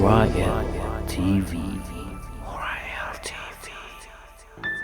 Orion T V. Orion T V.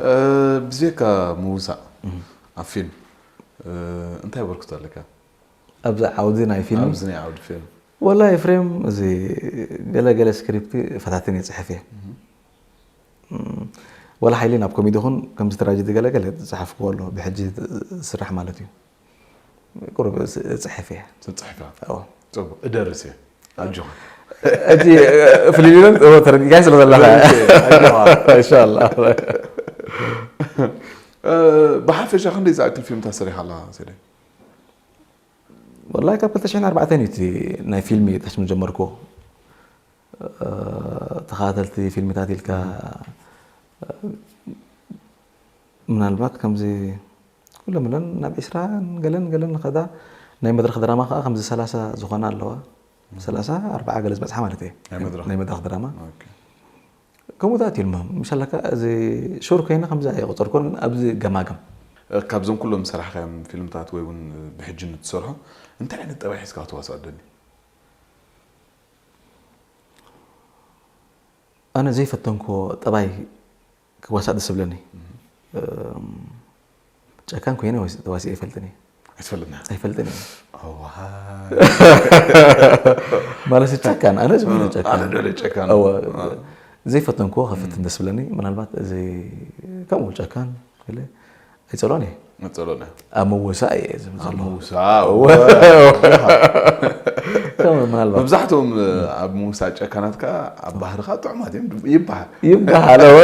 እ፣ ብዜካ ምውሳእ ኣብ ፊልም፣ እ፣ እንታይ ኣበርክቶ ኣለካ? ኣብዚ ዓውዲ ናይ ፊልም? ኣብዚ ናይ ዓውዲ ፊልም። ወላ ኤፍሬም፣ እዚ ገለ ገለ ስክሪፕት ፈታትን እየ ጽሕፍ እየ። እም፣ ወላ ሓይሊ ናብ ኮሜዲ ኹን ከምዚ ትራጀዲ ገለ ገለ ዝጸሓፍክዎ ኣሎ፣ ብሕጂ ዝስራሕ ማለት እዩ። ቁሩብ እጽ-፣ እጽሕፍ እየ። ትጽሕፍ እያ? እዎ። ጽቡቕ፣ እደርስ እየ። ኣጆኻ። ሕጂ፣ እ፣ ፍልልዮን፣ እዎ፣ ተረዲእካይ ስለ ዘለኻ። እደርስ እየ፣ ኣጆኻ። ኢንሻላህ። እ፣ ብሓፈሻ ክንደይ ዝኣክል ፊልምታት ሰሪሓ ኣለኻ፣ ሰይደይ? ወላሂ፣ ካብ ክልተ ሽሕን ኣርባዕተን እዩ እቲ ናይ ፊልሚ ተስሙ ጀመርኩ። እ፣ ተኸታተልቲ ፊልምታት ኢልካ፣ እ፣ ምናልባት ከምዚ ኩሎም ኢለን ናብ ዒስራን ገለን ገለን ንኸዳ፣ ናይ መድረኽ ድራማ ከዓ ከምዚ ሰላሳ ዝኾና ኣለዋ። ሰላሳ፣ ኣርብዓ ገለ ዝበጽሓ ማለት እየ። ናይ መድረኽ። ናይ መድረኽ ድራማ። ኦኬ። ከምኡታት እዩ እሞ፣ ምሻላካ እዚ ሹር ኮይነ ከምዚ ኣይቆጸርኩን ኣብዚ ገማግም። ካብዞም ኩሎም ዝሰራሕካዮም ፊልምታት ወይ እውን ብሕጂ ንትሰርሖ፣ እንታይ ዓይነት ጠባይ ሒዝካ ክትዋሳእ ትደሊ? ኣነ ዘይፈተንኩዎ ጠባይ ክዋሳእ ደስ ዝብለኒ። እም፣ ጨካን ኮይነ ወይስ ተዋሲኤ ኣይፈልጥን እየ። ኣይትፈልጥን እያ? ኣይፈልጥን እየ። እዋ። ማለት ጨካን፣ ኣነ ዝብሎ እ፣ ጨካን። ኣነ ደለ ጨካን። እወ፣ እ። ዘይፈተንኩዎ ከፈትን ደስ ዝብለኒ። ምናልባት እዚ ከምኡ ጨካን ኢለ ኣይጸልኦን እየ። ኣይጸልኦን እየ። ኣብ ምውሳእ እየ ዝብል ኣብ ዘለኹ። ምውሳእ፣ እወ። እወ። ከም ምናልባት መብዛሕትኦም ኣብ ምውሳእ ጨካናት ከኣ ኣብ ባህርኻ ጥዑማት እዮም ይበሃል። ይበሃል፣ እወ።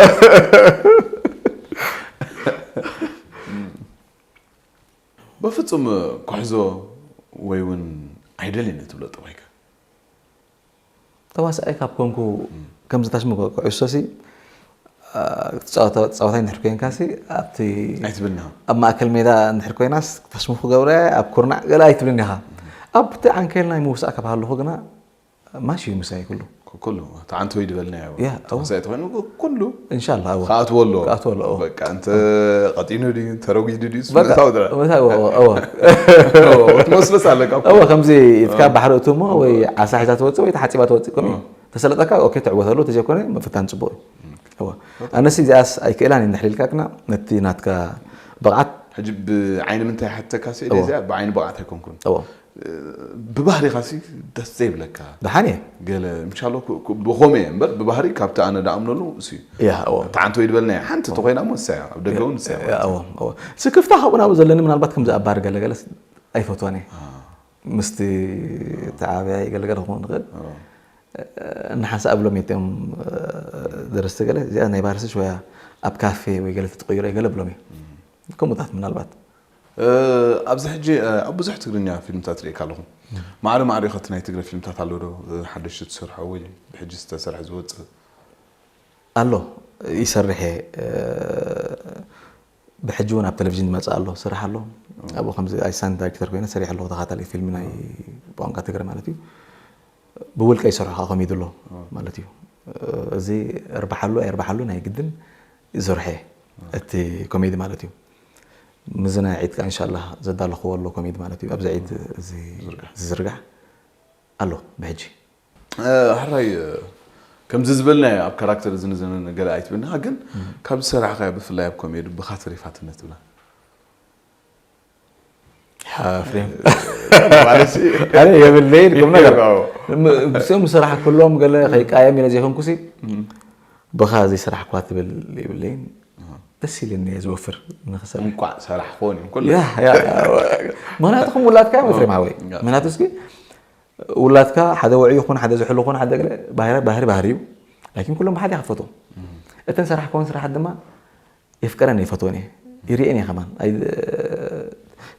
በፍጹም ኩሕዞ ወይ እውን ኣይደልን እትብሎ ጠባይካ? ተዋሳኣይ ካብ ኮንኩ፣ እም። ከምዚ ታሽሙ ኩ-፣ ኩዕሶ ሲ፣ አ፣ ትጻወታ-፣ ትጻወታይ እንድሕር ኮይንካ ሲ፣ ኣብቲ ኣይትብልን ኢኻ። ኣብ ማእከል ሜዳ እንድሕር ኮይናስ፣ ታሽሙ ክገብረ፣ ኣብ ኩርናዕ ገለ ኣይትብልን ኢኻ። እም። ኣብቲ ዓንኬል ናይ ምውሳእ ካብ ሃለኹ ግና፣ ማሽ እዩ ምሳይ ኩሉ። ኩ-፣ ኩሉ። ተዓንቶ ይድበልና እዩ። ያ፣ ተዋሳኣይ ተኾይኑ ኩ-፣ ኩሉ ኢንሻላህ፣ እወ። ክኣትዎ ኣለዎ። ክኣትዎ ኣለዎ። በቃ፣ እንተ ቀጢኑ ድዩ፣ እንተ ረጒዱ ድዩ፣ እሱ በቃ፣ መታው ጥራይ። መታው፣ እወ፣ እወ። እወ፣ ትመስሎስ ኣለካ እኮ። እወ፣ ከምዚ ኢትካ እወ። ባሕሪ እቱ እሞ፣ ወይ እወ። ዓሳ ሒዛ ትወጽእ፣ ወይ ተሓጺባ ትወጽእ፣ ከምኡ እዩ። እወ። ተሰለጠካ፣ ኦኬ፣ ትዕወተሉ፣ ተዘይኮነ፣ ምፍታን ጽቡቕ እዩ። እም። እወ። በጣም። ኣነሲ እዚኣስ ኣይክእላን እየ እንድሕር ኢልካ ግና፣ ነቲ ናትካ ብቕዓት ሕጂ ብዓይኒ ምንታይ ሓተካ ስእሊ እወ። እዚኣ ብዓይኒ ብቕዓት ኣይኮንኩን። እወ። ብባህሪኻሲ ደስ ዘይብለካ? ደሓን እየ። ገለ፣ ምሻሎ፣ ኩ-፣ ኩ-፣ ብኸምኡ እየ እምበር፣ ብባህሪ ካብቲ ኣነ ደኣምነሉ እሱ እዩ። ያ፣ እወ። ተዓንቶ ይድበልና እያ። ሓንቲ እወ። ተኾይና እሞ ንሳ እያ። ኣብ ደገ እውን ንሳ እያ ያ፣ ማለት እዩ። እወ፣ እወ። ስክፍታ ካብኡ ናብኡ ዘለኒ ምናልባት ከምዚ ኣብ ባር ገለ ገለስ ኣይፈትዋን እየ። አ። ምስቲ ተዓብያ ገለ ገለ ክኸውን ይኽእል። እወ። ንሓንሳእ እብሎም እየ እቶም፣ ደረስቲ ገለ፣ እዚኣ ናይ ባርሲ ሽወያ ኣብ ካፌ ወይ ገለ ተትቕይሮ እየ ገለ እብሎም እየ። እም። ከምኡታት ምናልባት። እ፣ ኣብዚ ሕጂ፣ እ፣ ኣብ ብዙሕ ትግርኛ ፊልምታት ርእየካ ኣለኹ። እም። ማዕረ ማዕረ ኢኻ እቲ ናይ ትግረ ፊልምታት ኣሎ ዶ? እ፣ ሓደሽቲ ትሰርሖ ወይ ብሕጂ ዝተሰርሐ ዝወጽእ? ኣሎ፣ ይሰርሕ እየ። እ፣ ብሕጂ እውን ኣብ ቴሌቪዥን ዝመጽእ ኣሎ፣ ስራሕ ኣሎ። እም። ኣብኡ ከምዚ ኣሲስታንት ዳይሬክተር ኮይነ ሰሪሐ ኣለኹ፣ ተኸታታሊ ፊልሚ ናይ እም። ቋንቋ ትግረ ማለት እዩ። ብውልቀ ይሰርሖ ከዓ ኮሜዲ ኣሎ እም። ማለት እዩ። እ፣ እዚ እርባሓሉ ኣይርባሓሉ ናይ ግድን ይሰርሖ እየ፣ እም። እቲ ኮሜዲ ማለት እዩ። ምስዚ ናይ ዒድ ከዓ ኢንሻላህ ዘዳለኽዎ ኣሎ ኮሜዲ ማለት እዩ። ኣብዚ ዒድ እዚ ዝዝርጋሕ። ዝዝርጋሕ። ኣሎ ብሕጂ ሕራይ ከምዚ ዝበልናዮ ኣብ ካራክተር ዝንዘነ ገለ ኣይትብልና ግን ካብ ዝሰራሕካዮ ብፍላይ ኣብ ኮሜዲ ብኻ ተሪፋትነት ትብላ ፍሬም ኣነ የብለይን ቁም ነገር ብስኦም ዝሰራሕ ኩሎም ገለ ከይቃየም ኢለ ዘይኮንኩሲ ብኻ ዘይሰራሕኳ ትብል የብለይን ደስ ኢልኒ እየ ዝወፍር ንክሰርሕ እንኳዕ ሰራሕ ክኾን እዩ ኩሉ ምክንያቱ ከም ውላድካ እዮም ፍሬም ሓወይ ምክንያቱ እስኪ ውላድካ ሓደ ውዑይ ይኹን ሓደ ዝሕሉ ይኹን ሓደ ገለ ባህሪ ባህሪ ባህሪ እዩ ላኪን ኩሎም ብሓደ ክፈትዎም እተን ሰራሕ ከውን ስራሓት ድማ የፍቀረን ይፈትወን እየ ይርእየን እየ ከማን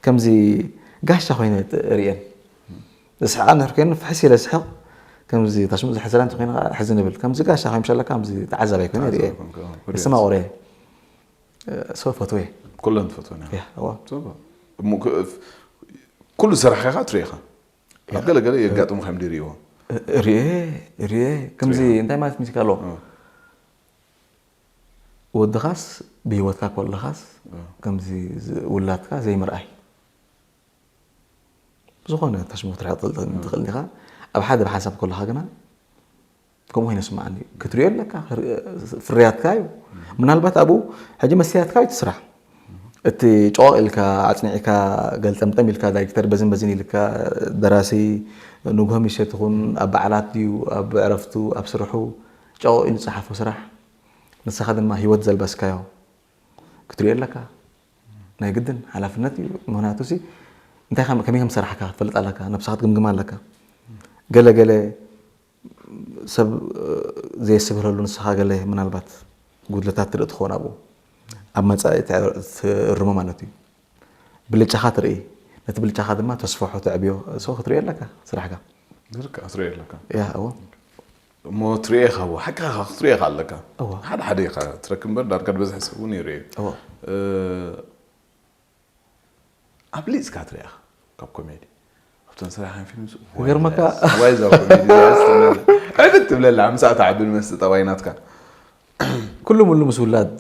ከምዚ ጋሻ ኮይነ ርእየን ዝስሕቃ እንድሕር ኮይነ ፍሕስ ኢለ ስሕቕ ከምዚ ታሽሙ ዝሕዝራ እንተኮይነ ከዓ ሕዚ ንብል ከምዚ ጋሻ ኮይምሸለካ ከምዚ ተዓዛባይ ኮይነ ርእየ ስማ ቆረ ሰው ፈትወ ኩለን ትፈትወን እያ እዋ ኩሉ ስራሕካ ከዓ ትርእኻ ኣብ ገለገለ የጋጥሙ ከም ድርእዎ ርኤ ርኤ ከምዚ እንታይ ማለት ሚስካ ኣሎ ወድኻስ ብህይወትካ ከለኻስ ከምዚ ውላድካ ዘይምርኣይ ዝኾነ ተሽሞ ክትርሕቕ ትኽእል ትኽእል ዲኻ ኣብ ሓደ ብሓሳብ ከለኻ ግና ከምኡ ኮይኑ ስማዓኒ ክትሪኦ ኣለካ ፍርያትካ እዩ ምናልባት ኣብኡ ሕጂ መስትያትካ እዩ ትስራሕ እቲ ጨቕ ኢልካ ኣጽኒዕካ ገልጠምጠም ኢልካ ዳይሬክተር በዝን በዝን ኢልካ ደራሲ ንግሆ ምሸት ይኹን ኣብ በዓላት ድዩ ኣብ ዕረፍቱ ኣብ ስርሑ ጨቕ ኢሉ ዝጸሓፎ ስራሕ ንስኻ ድማ ህይወት ዘልበስካዮ ክትሪኦ ኣለካ ናይ ግድን ሓላፍነት እዩ ምክንያቱ ሲ እንታይ ከመይ ከም ሰራሕካ ክትፈልጥ ኣለካ ነብስኻ ክትግምግም ኣለካ ገለ ገለ ሰብ ዘየስብረሉ ንስኻ ገለ ምናልባት ጉድለታት ትርኢ ትኸውን ኣብኡ ኣብ መፃኢ ትእርሞ ማለት እዩ ብልጫኻ ትርኢ ነቲ ብልጫኻ ድማ ተስፈሖ ተዕብዮ ሰው ክትሪኦ ኣለካ ስራሕካ ዝርካ ክትሪኦ ኣለካ ያ እዎ እሞ ትሪኦ ኢኻ ሓቅኻ ክትሪኦ ኢኻ ኣለካ እዎ ሓደ ሓደ ኢኻ ትረክብ እምበር ዳርጋ ዝበዝሐ ሰብ እውን ይርኢ እዎ ኣብሊፅካ ትሪኣ ካብ ኮሜዲ ኣብተን ስራሕን ፊልም ይገርመካ ዕብት ትብለላ ምሳእ ተዓብል መስተ ጠባይ ናትካ ኩሉ ሙሉ ምስ ውላድ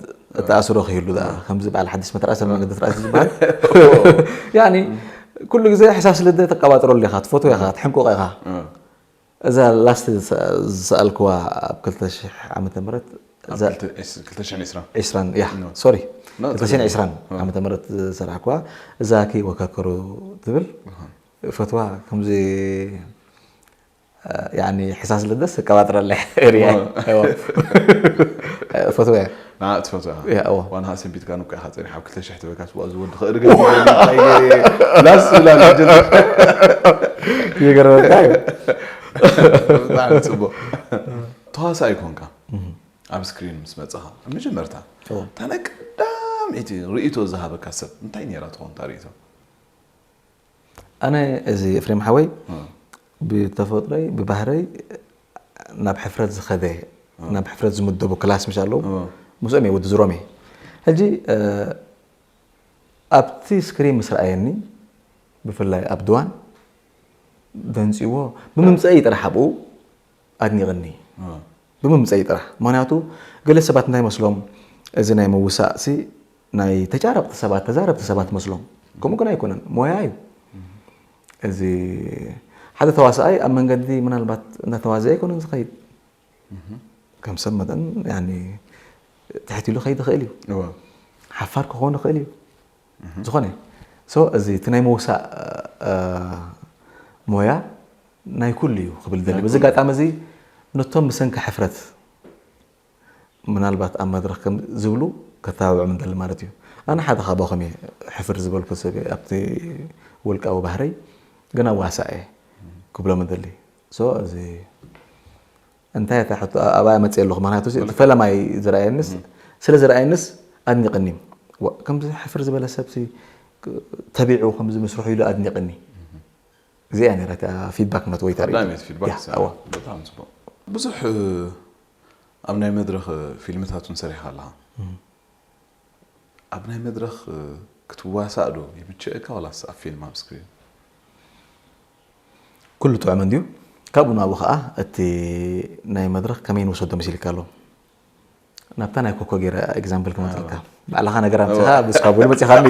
እተኣስሮ ክህሉ ዳ ከምዚ በዓል ሓድሽ መተርኣሰ መንገዲ ትርኣስ ዝበሃል ያኒ ኩሉ ግዜ ሕሳስ ልደ ተቀባጥረሉ ኢኻ ትፈትዎ ኢኻ ትሕንቁቕ ኢኻ እዛ ላስት ዝሰኣልክዋ ኣብ ክልተ ሽሕ ዓመተ ምህረት እዛ ክልተ ሽሕን ዕስራን ዕስራን ያ ሶሪ ክልተ ሽሕን ዕስራን ዓመተ ምህረት ዝሰራሕክዋ እዛ ኪ ወከከሩ ትብል ፈትዋ ከምዚ ያኒ ሕሳስ ልደስ እቀባጥረለ ሪያ ፈትወያ ንዓ ትፈትዋ ያ እዋ ዋንሃ ሰንቢትካ ንቆ ኢኻ ጸኒሕ ኣብ ክልተ ሽሕ ትበልካ ስዋ ዝወዲ ክእርገ ላስ ብላ ይገርመካ እዩ ብጣዕሚ ጽቡቅ ተዋሳኢ ኮንካ ኣብ ስክሪን ምስ መጻኻ ኣብ መጀመርታ እታ ናይ ቀዳመይቲ ርእይቶ ዝሃበካ ሰብ እንታይ ነይራ ትኸውን እታ ርእይቶ ኣነ እዚ ኤፍሬም ሓወይ ብተፈጥሮይ ብባህረይ ናብ ሕፍረት ዝኸደ ናብ ሕፍረት ዝምደቡ ክላስ ምሽ ኣለዉ ምስኦም እየ ውድዝሮም እየ ሕጂ ኣብቲ ስክሪን ምስ ረኣየኒ ብፍላይ ኣብ ድዋን ደንፅዎ ብምምፀኢ ጥራሕ ኣብኡ ኣድኒቕኒ ብምምፀኢ ጥራሕ ምክንያቱ ገለ ሰባት እንታይ መስሎም እዚ ናይ ምውሳእ ሲ ናይ ተጫረቕቲ ሰባት ተዛረብቲ ሰባት መስሎም ከምኡ ግን ኣይኮነን ሞያ እዩ እዚ ሓደ ተዋሳኣይ ኣብ መንገዲ ምናልባት እንዳተዋዘ ኣይኮነን ዝኸይድ ከም ሰብ መጠን ትሕት ኢሉ ከይድ ይኽእል እዩ ሓፋር ክኾን ይኽእል እዩ ዝኾነ እዚ እቲ ናይ ምውሳእ ሞያ ናይ ኩሉ እዩ ክብል ደሊ በዚ ኣጋጣሚ እዚ ነቶም ብሰንኪ ሕፍረት ምናልባት ኣብ መድረኽ ከም ዝብሉ ከተባብዖም እንደሊ ማለት እዩ ኣነ ሓደ ካባኹም እየ ሕፍር ዝበልኩ ሰብ ኣብቲ ውልቃዊ ባህረይ ግን ኣዋሳእ እየ ክብሎም እንደሊ እዚ እንታይ እታ ሕቶ ኣብኣ መፅእ ኣለኹ ምክንያቱ እቲ ፈለማይ ዝረኣየንስ ስለ ዝረኣየንስ ኣድኒቕኒ ከምዚ ሕፍር ዝበለ ሰብ ተቢዑ ከምዚ ምስርሑ ኢሉ ኣድኒቕኒ እዚኣ ነራ ፊድባክ ናት ወይ ታሪክ ብዙሕ ኣብ ናይ መድረኽ ፊልምታት እውን ሰሪሕካ ኣለኻ ኣብ ናይ መድረኽ ክትዋሳእ ዶ ይምችእካ ዋላስ ኣብ ፊልም ኣብ ስክሪን ኩሉ ጥዑም እንድዩ ካብኡ ናብኡ ከዓ እቲ ናይ መድረኽ ከመይ ንወሰዶ መሲልካ ኣሎ ናብታ ናይ ኮኮ ገይረ ኤግዛምፕል ክመፀልካ ባዕልኻ ነገር ኣምፅኻ ብስካ ብሉ መፂኻኒ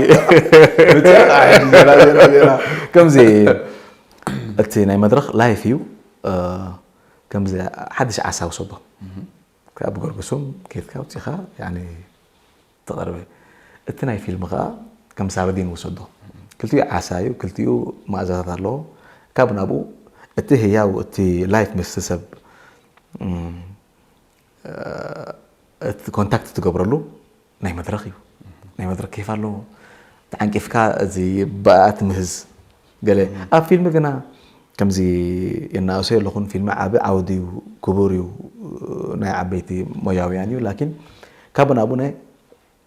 ከምዚ እቲ ናይ መድረኽ ላይፍ እዩ ከምዚ ሓድሽ ዓሳ ውሰዶ። ካብ ገርግሱም ኬድካ ውፅኻ ተቐርበ። እቲ ናይ ፊልም ከዓ ከም ሳርዲን ውሰዶ። ክልቲኡ ዓሳ እዩ፣ ክልቲኡ መኣዛታት ኣለዎ። ካብ ናብኡ እቲ ህያው፣ እቲ ላይፍ ምስቲ ሰብ እቲ ኮንታክት ትገብረሉ ናይ መድረኽ እዩ። ናይ መድረኽ ኬፍ ኣለዎ። ተዓንቂፍካ እዚ ብኣት ምህዝ ገለ ኣብ ፊልም ግና ከምዚ የናእሶ የለኹን። ፊልም ዓቢ ዓውዲ እዩ፣ ክቡር እዩ፣ ናይ ዓበይቲ ሞያውያን እዩ። ላኪን ካብ ናብኡ ናይ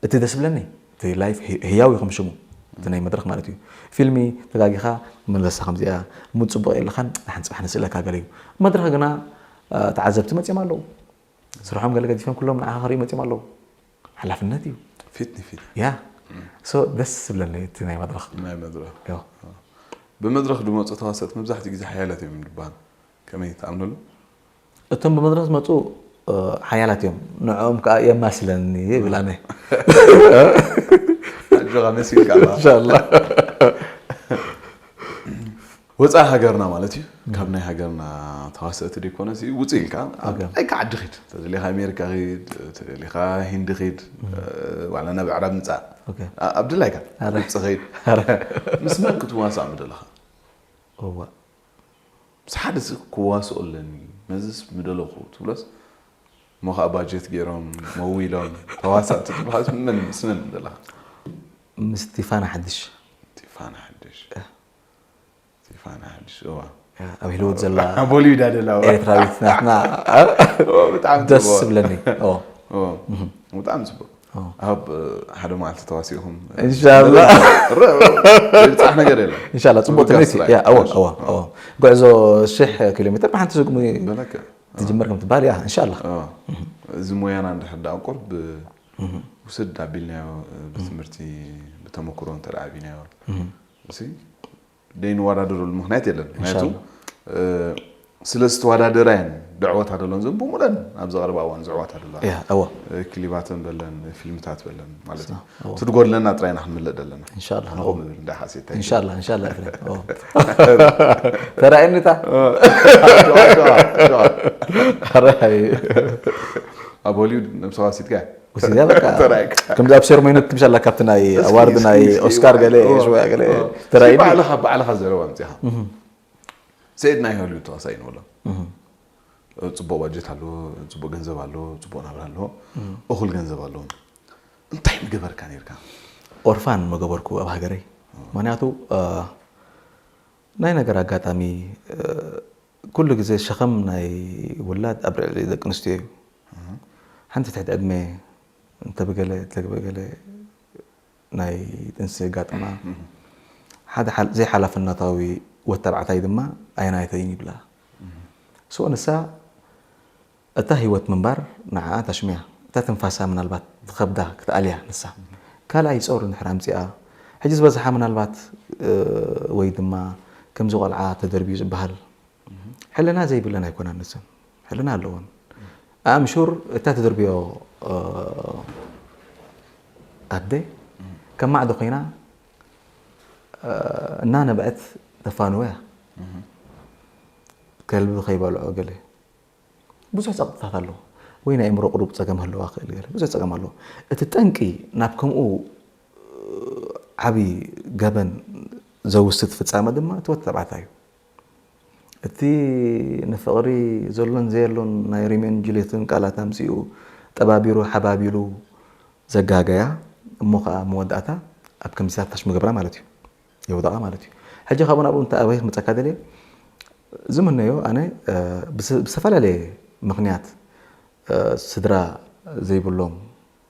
እቲ ደስ ብለኒ እቲ ላይፍ ህያው እዩ ከም ሽሙ፣ እቲ ናይ መድረኽ ማለት እዩ። ፊልሚ ተጋጊኻ መለሳ ከምዚኣ ሙድ ጽቡቕ የለኻን፣ ሓንቲ ጽባሕ ንስእለካ ገለ እዩ። መድረኽ ግና ተዓዘብቲ መጺኦም ኣለዉ። ስርሖም ገለ ገዲፎም ኩሎም ንዓኻ ክሪኡ መጺኦም ኣለዉ። ሓላፍነት እዩ። ፊት ንፊት። ያ። ሶ ደስ ዝብለኒ እቲ ናይ መድረኽ። ናይ መድረኽ። ዮ። ብመድረኽ ዝመፁ ተዋሰእቲ መብዛሕትኡ ግዜ ሓያላት እዮም ዝበሃል። ከመይ ትኣምነሉ? እቶም ብመድረኽ ዝመፁ ሓያላት እዮም። ንዕኦም ከዓ የማስለኒ ይብል ኣነ። ኣጆኻ መሲልካ ኣለኻ። ኢንሻላህ። ወፃኢ ሃገርና ማለት እዩ። ካብ ናይ ሃገርና ተዋሰእቲ ደይኮነሲ ውፅእ ኢልካ ኣብ ናይ ዓዲ ኪድ፣ ተደሊኻ ኣሜሪካ ኪድ፣ ተደሊኻ ሂንዲ ኪድ፣ ዋላ ናብ ኣዕራብ ምፃእ፣ ኣብ ድላይካ ግብፂ ኪድ። ምስ መን ክትዋሳእ ምደለኻ? እዋ። ምስ ሓደ ሲ ክዋስኦ ኣለኒ፣ ነዚስ ምደለኹ ትብሎስ፣ እሞ ከዓ ባጀት ገይሮም መዊሎም ተዋሳእቲ ትብሃልስ መን ምስ መን ምደለኻ? ምስ ስቲፋን ሓድሽ። ስቲፋን ሓድሽ። ስቲፋን ሓድሽ፣ እዋ። ኣብ ሂልዎት ዘላ ቦሊውድ ኣደላ፣ እዋ። ኤርትራዊት ናትና። እዋ፣ ብጣዕሚ ደስ ጽቡቕ። ዝብለኒ። እዎ። እዎ። ብጣዕሚ ጽቡቕ። እዎ። ኣብ ሓደ መዓልቲ ተዋሲእኹም። ኢንሻላህ። ር-፣ ር-፣ ርጻሕ ነገር የለን። ኢንሻላህ፣ ጽቡቕ ብጋስ ትምህርቲ። ጥራይ። ያ፣ እዎ፣ እሺ። እዎ፣ እዎ። ጉዕዞ ሽሕ ኪሎ ሜትር ብሓንቲ ስጉሚ በለከ። ትጅምር ከም ትበሃል፣ ያ፣ ኢንሻላህ። እዎ። እዚ ሞያና እንድሕር ደኣ ቁርብ ውስድ ኣቢልናዮ፣ ብትምህርቲ፣ ብተመክሮ እንተ ደኣ ኣቢናዮ፣ እሺ፣ ደይንወዳደረሉ ምኽንያት የለን። ምኽንያቱ፣ ኢንሻላህ። እ፣ ስለ ዝተወዳደራ እየን ዝዕወታ ደሎን፣ ዘን ብሙለን ኣብ ዝቐረባ እዋን ዝዕወታ ደለዋ። ያ፣ እወ። እ፣ ክሊባተን በለን፣ ፊልምታት በለን ማለት እዩ። እወ። እቲ ዝጎድለና ጥራይ ኢና ክንምልእ ደለና። ኢንሻላህ፣ ኣነ እወ። ከምኡ ዝብል እንዳ ሓሴታ እዩ። ኢንሻላህ፣ ኢንሻላህ፣ ኤፍሬም፣ እወ። ተራእየኒ እታ። እወ። ሸዋ፣ ሸዋ፣ ሸዋ። ኣራይ። ኣብ ሆሊውድ ነብስኻ ወሲድካ? ወሲዳ በቃ። ተራእየካ። ከምዚ ኣብ ሴርሞኒ ትምሻላ ካብቲ ናይ እስኪ፣ ኣዋርድ እስኪ፣ ናይ እስኪ፣ ኦስካር ገለ፣ እወ፣ ሽወያ ገለ እወ። ተራእየኒ። እስኪ ባዕልኻ፣ ባዕልኻ ዘረባ ኣምጺኻ። እህ። ሰይድ ናይ ሆሊውድ ተዋሳኢ ንበሎ። እህ። ጽቡቕ ባጀት ኣለዎ፣ ጽቡቕ ገንዘብ ኣለዎ፣ ጽቡቕ ናብራ ኣለዎ፣ እህ። እኹል ገንዘብ ኣለዎ። እንታይ ምገበርካ ነይርካ? ኦርፋን ምገበርኩ ኣብ ሃገረይ። እህ። ምኽንያቱ፣ እ፣ ናይ ነገር ኣጋጣሚ፣ እ፣ ኩሉ ግዜ ሸኸም ናይ ውላድ ኣብ ልዕሊ ደቂ ኣንስትዮ እዩ። እህ። ሓንቲ ትሕቲ ዕድመ እንተ ብገለ፣ እንተ ብገለ ናይ ጥንሲ ኣጋጥማ፣ እህ። ሓደ ሓል-፣ ዘይሓላፍነታዊ ወተባዕታይ ድማ ኣየናይተይን ይብላ። እህ። ሶ ንሳ እታ ህይወት ምንባር ንዓኣ ታሽምያ፣ እታ ትንፋሳ ምናልባት ትኸብዳ ክትኣልያ ንሳ። ካልኣይ ጾር እንድሕር ኣምጺኣ፣ ሕጂ ዝበዝሓ ምናልባት፣ እ፣ ወይ ድማ ከምዚ ቆልዓ ተደርብዩ ዝበሃል፣ ሕልና ዘይብለን ኣይኮናን ንሰን። ሕልና ኣለወን። ኣምሹር እታ ተደርብዮ፣ እ፣ ኣደ ከም ማዕዶ ኮይና፣ እ፣ እናነበዐት ተፋንዎ እያ። ከልቢ ከይበልዖ ገለ። ብዙሕ ጸቕጥታት ኣለዎ። ወይ ናይ ኣእምሮ ቁሩብ ጸገም ህልዋ ክእል ገለ። ብዙሕ ጸገም ኣለዎ። እቲ ጠንቂ ናብ ከምኡ ዓቢ ገበን ዘውስድ ፍጻመ ድማ እቲ ወዲ ተባዕታይ እዩ። እቲ ንፍቕሪ ዘሎን ዘየሎን ናይ ሮሜዮን ጁልየትን ቃላት ኣምጺኡ ጠባቢሩ ሓባቢሉ ዘጋገያ እሞ ኸኣ መወዳእታ ኣብ ከምዚታት ታሽ ምገብራ ማለት እዩ። የውድቓ ማለት እዩ። ሕጂ ካብኡ ናብኡ እንታይ ኣበይ ክመጸካ ደልየ? ዝምነዮ ኣነ፣ እ፣ ብስ-፣ ብዝተፈላለየ ምኽንያት፣ እ፣ ስድራ ዘይብሎም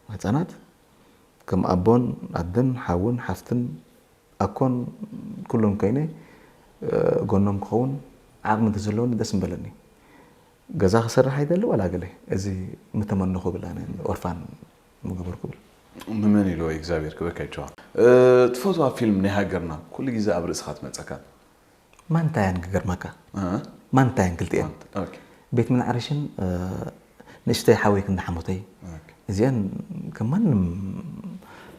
ህጻናት ከም ኣቦን ኣደን ሓውን ሓፍትን ኣኮን ኩሎም ኮይነ፣ እ፣ ጎኖም ክኸውን ዓቕሚ እንተዝህልወኒ ደስ ምበለኒ። ገዛ ክሰርሕ ኣይደሊ ዋላ ገለ። እዚ ምተመነኹ ብል ኣነ ኦርፋን ምገበርኩ ብል። ንመን ኢልዎ እግዚኣብሔር ክበካ ይቸዋ። እ፣ ትፈትዋ ፊልም ናይ ሃገርና ኩሉ ግዜ ኣብ ርእስኻ ትመጸካ? ማንታያን ክገርመካ። እ? ማንታያን ክልቲኤን። ማንታ-፣ ኦኬ። ቤት ምን ዓርሽን፣ እ፣ ንእሽተይ ሓወይ ክንዲ ሓሞተይ። ኦኬ። እዚኣን ከም ማንም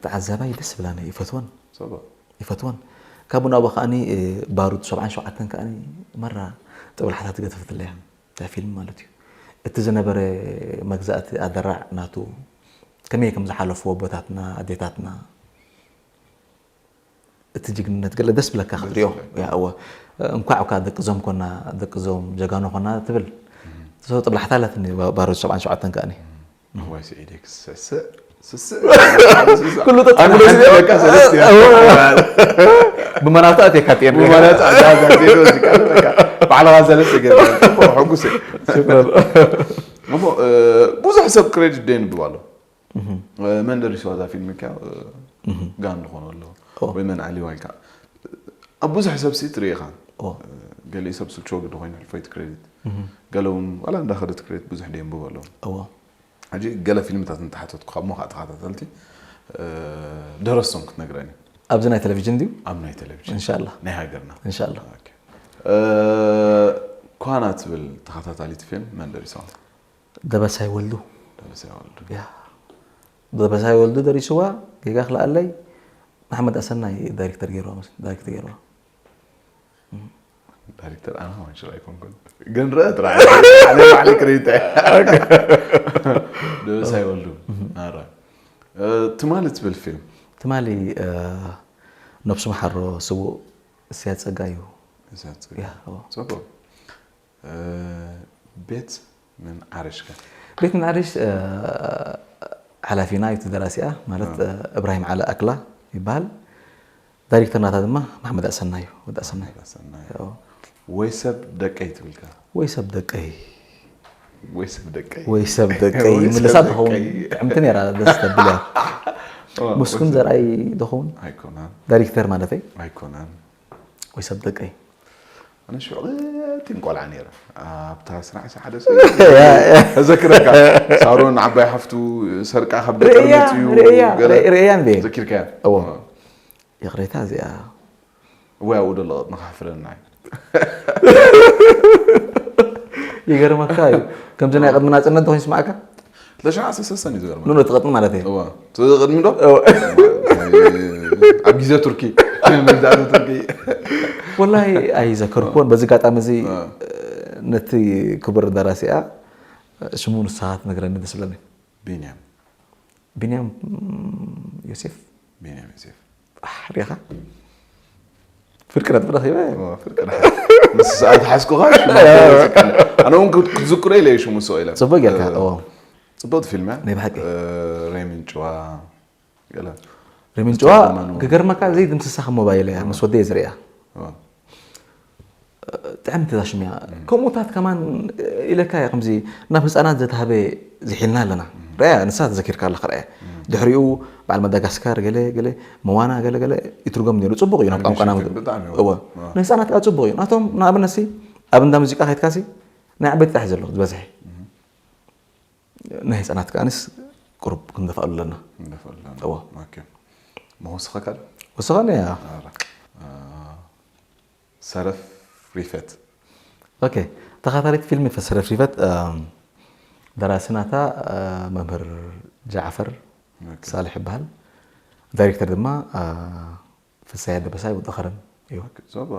ተዓዛባይ ደስ ብላኒ፣ ይፈትወን። ሰባ። ይፈትወን። ካብኡ ናብኡ ከኣኒ፣ እ፣ ባሩድ ሰብዓን ሸውዓተን ከኣኒ መራ ጥብላሕታት ገደፈትለያ እታ ፊልም ማለት እዩ። እቲ ዝነበረ መግዛእቲ ኣደራዕ ናቱ ከመይ ከም ዝሓለፍዎ ኣቦታትና ኣዴታትና እቲ ጅግንነት ገለ ደስ ብለካ ክትሪኦ። ያ እወ፣ እንኳዕ እኳ ደቂ ዞም ኮና፣ ደቂ ዞም ጀጋኑ ኮና ትብል። ሰው ጥብላሕታ ኣለትኒ ባሮ ሰብዓን ሸውዓተን ከኣኒ። እዋይ ስዒደይ ክስስእ ስስእ ኩሉ ተጣ- ኣንጎሎ ስለ በቃ ሰለስተ እያ። ብመናፍታ ኣትየካ ጤን ማለት ኣዛዛ ዜሮ እዚህ ቃል በቃ ባዕልኻ ሰለስተ ገዛ ጽቡቕ ሕጉስ እየ። እሞ እ፣ ብዙሕ ሰብ ክሬዲት ደይንብብ ኣሎ። እ፣ መን ደሪስዋ እዛ ፊልም እካ እ፣ ጋን ዝኾነ ኣሎ ኦ። ወይ መን ዓሊዋ ኢልካ ኣብ ብዙሕ ሰብ ሲ ትርኢ ኢኻ። ኦ። እ፣ ገሊኡ ሰብ ስልችዎ ግዲ ኮይኑ ሕልፎ እቲ ክሬዲት ገለ እውን ዋላ እንዳኸደት ክሬዲት ብዙሕ ደየንብብ ኣለዉ። እዎ ሕጂ ገለ ፊልምታት እንተሓተትኩ ካብ ሞኻ ተኸታተልቲ እ፣ ደረሶም ክትነግረኒ ኣብዚ ናይ ቴሌቪዥን ድዩ? ኣብ ናይ ቴሌቪዥን እንሻላ ናይ ሃገርና እንሻላ። ኦኬ። እ፣ ኳና ትብል ተኸታታሊት ፊልም መን ደሪስዋ? ደበሳይ ወልዱ። ደበሳይ ወልዱ። ያ ደበሳይ ወልዱ ደሪስዋ። ጌጋ ክልኣለይ መሓመድ ኣሰናይ ዳይሬክተር ገይርዋ መስ- ዳይሬክተር ገይርዋ። ዳይሬክተር ኣና ማንሽር ኣይኮንኩን ግን ረአ ጥራሕ ዓለ ባዕለ ክሬዲት ደበሳይ ወልዱ ናራ እ፣ ትማሊ ትብል ፊልም ትማሊ እ፣ ነብሱ መሓሮ ስዉእ እስያ ጸጋ እዩ። እዛ ትብል። ያ እዎ። ጽቡቕ እ፣ ቤት ምን ዓረሽከ ቤት ምን ዓርሽ እ፣ ሓላፊና እዩ፣ እቲ ደራሲኣ ማለት እ፣ እብራሂም ዓሊ ኣክላ ይበሃል። ዳይሬክተር ናታ ድማ መሓመድ ኣሰና እዩ፣ ወዲ ኣሰና እዩ። ሰናይ ያው፣ ወይ ሰብ ደቀይ ትብልካ ወይ ሰብ ደቀይ ወይ ሰብ ደቀይ ወይ ሰብ ደቀይ ወይ ሰብ ምልሳ ደቀይ። ትኸውን ጥዕምቲ ነይራ፣ ደስ ተብል እያ። ኦ፣ ምስጉን ወይ ሰብ- ዘርኣይ ዝኸውን ኣይኮናን ዳይሬክተር ማለተይ ኣይኮናን ወይ ሰብ ደቀይ ኣነ ሽዑቲ ቆልዓ ነይረ ኣብታ ስራሕ ሓደ ያ፣ ያ። ተዘክረካ ሳሮን ዓባይ ሓፍቱ ሰርቃ ካብ ገጠር ርእያ መፅዩ ርእያ ገለ ርእያ እንዴ ዘኪርካያ እዎ። ይቕሬታ እዚኣ ወይ ኣብኡ ደሎ ንክሕፍረና እዩ ይገርመካ እዩ። ከምዚ ናይ ቅድሚ ናፅነት ዶ ይስማዕካ? ለሻዓ ሰሰሰን እዩ ዝገርመ ኑ ትቐጥኒ ማለት እዩ። እዋ ትቕድሚ ዶ ኣብ ግዜ ቱርኪ መግዛእቲ ቱርኪ ወላሂ ኣይዘከርኩዎን። በዚ ኣጋጣሚ እዚ ነቲ ክቡር ደራሲኣ ሽሙ ንስኻ ትነግረኒ ደስ ብለኒ። ቢንያም ቢንያም ዮሴፍ ቢንያም ዮሴፍ ኣሕ፣ ሪኻ ፍርቂ ነጥቢ ረኺበ። እዋ፣ ፍርቂ ደሓን። ምስ ሰዓት ሓዝኩኻ ሽሙ ኣነ እውን ክዝክሮ ኢለ ሽሙ ስቕ ኢለ ጽቡቅ ጌርካ። እዎ። ጽብቕቲ ፊልም እያ ናይ ብሓቂ። እ፣ ሬሚን ጭዋ ገለ ሬሚን ጭዋ ክገርመካ ዘይድምስሳ ከም ሞባይል እያ ምስ ወደየ ዝሪኣ። እዋ። ጥዕምቲ እዛ ሽም እያ። ከምኡታት ከማን ኢለካ እየ ከምዚ ናብ ህፃናት ዘተሃበ ዝሒልና ኣለና። ርኣያ ንሳ ተዘኪርካ ኣለካ ርኣያ። ድሕሪኡ በዓል መዳጋስካር ገለ ገለ መዋና ገለ ገለ ይትርጎም ነይሩ። ጽቡቕ እዩ ናብ ቋንቋና ሬሚን ጭዋ ብጣዕሚ እዩ። እወ። ናይ ህፃናት ከዓ ጽቡቕ እዩ። ናቶም ንኣብነት ሲ ኣብ እንዳ ሙዚቃ ከይድካ ሲ ናይ ዓበይቲ ጥራሕ ዘሎ ዝበዝሐ ናይ ህፃናት ከኣንስ ቁሩብ ክንደፍኣሉ ኣለና። እንደፈለና እዎ። ኦኬ መወስኸካ ወስኸኒ እያ። ሰረፍ ሪፈት ኦኬ ተኻታሊት ፊልም ፈሰረፍ ሪፈት ደራሲ ናታ መምህር ጃዕፈር ሳልሕ ይበሃል። ዳይሬክተር ድማ ፍሳያ ደበሳይ ወዲ ኸረን እዩ። ዞባ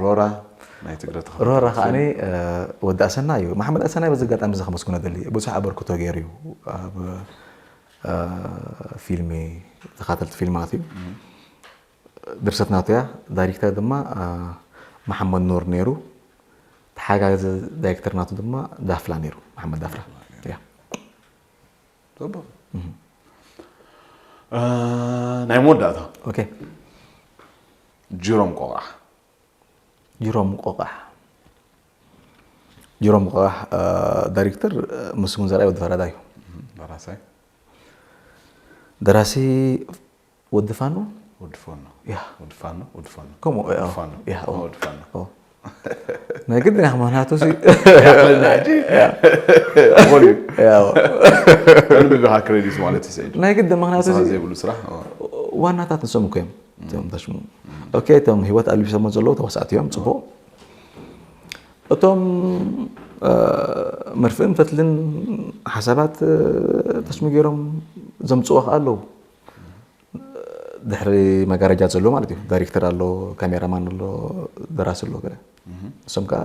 ሮራ ናይ ትግረ ተኸ ሮራ ከዓኒ ወዲ ኣሰና እዩ። መሓመድ ኣሰና በዚ ኣጋጣሚ እዚ ከመስግኖ ደሊ ብዙሕ ኣበርክቶ ገይሩ እዩ ኣብ ፊልሚ ተኻተልቲ ፊልማት እዩ። ድርሰት ናቱ እያ። ዳይሬክተር ድማ መሓመድ ኑር ነይሩ። ተሓጋገዚ ዳይሬክተር ናቱ ድማ ዳፍላ ነይሩ፣ መሓመድ ዳፍላ። ያ ዞባ ናይ መወዳእታ ኦኬ። ጅሮም ቆቓሕ ጅሮም ቆቓሕ ጅሮም ቆቓሕ ዳይሬክተር ምስጉን ዘርኣይ ወዲ ፈራዳይ እዩ። ደራሳይ ደራሲ ወዲ ፋኖ ወዲ ፋኖ ያ ወዲ ፋኖ ወዲ ፋኖ ከምኡ ያ ወዲ ፋኖ ያ ወዲ ፋኖ ኦ። ናይ ግድን ኢኻ ምኽንያቱ ሲ ያለና እንጂ ሆሊ ያው ኣንብብኻ ክሬዲት ማለት እዩ ሰይድ ናይ ግድን ምኽንያቱ ንስኻ ሲ ዘይብሉ ስራሕ ኦ። ዋናታት ንሶም እኮ እዮም እቶም ተሽሙ። ኦኬ እቶም ህይወት ኣልቢሶሞ ዘለዉ ተዋሳእቲ እዮም። ጽቡቕ እቶም መርፍእን ፈትልን ሓሳባት ተሽሙ ገይሮም ዘምጽዎ ከኣ ኣለዉ። ድሕሪ መጋረጃ ዘሎ ማለት እዩ። ዳይሬክተር ኣሎ፣ ካሜራማን ኣሎ፣ ደራሲ ኣሎ ገለ እሶም ከዓ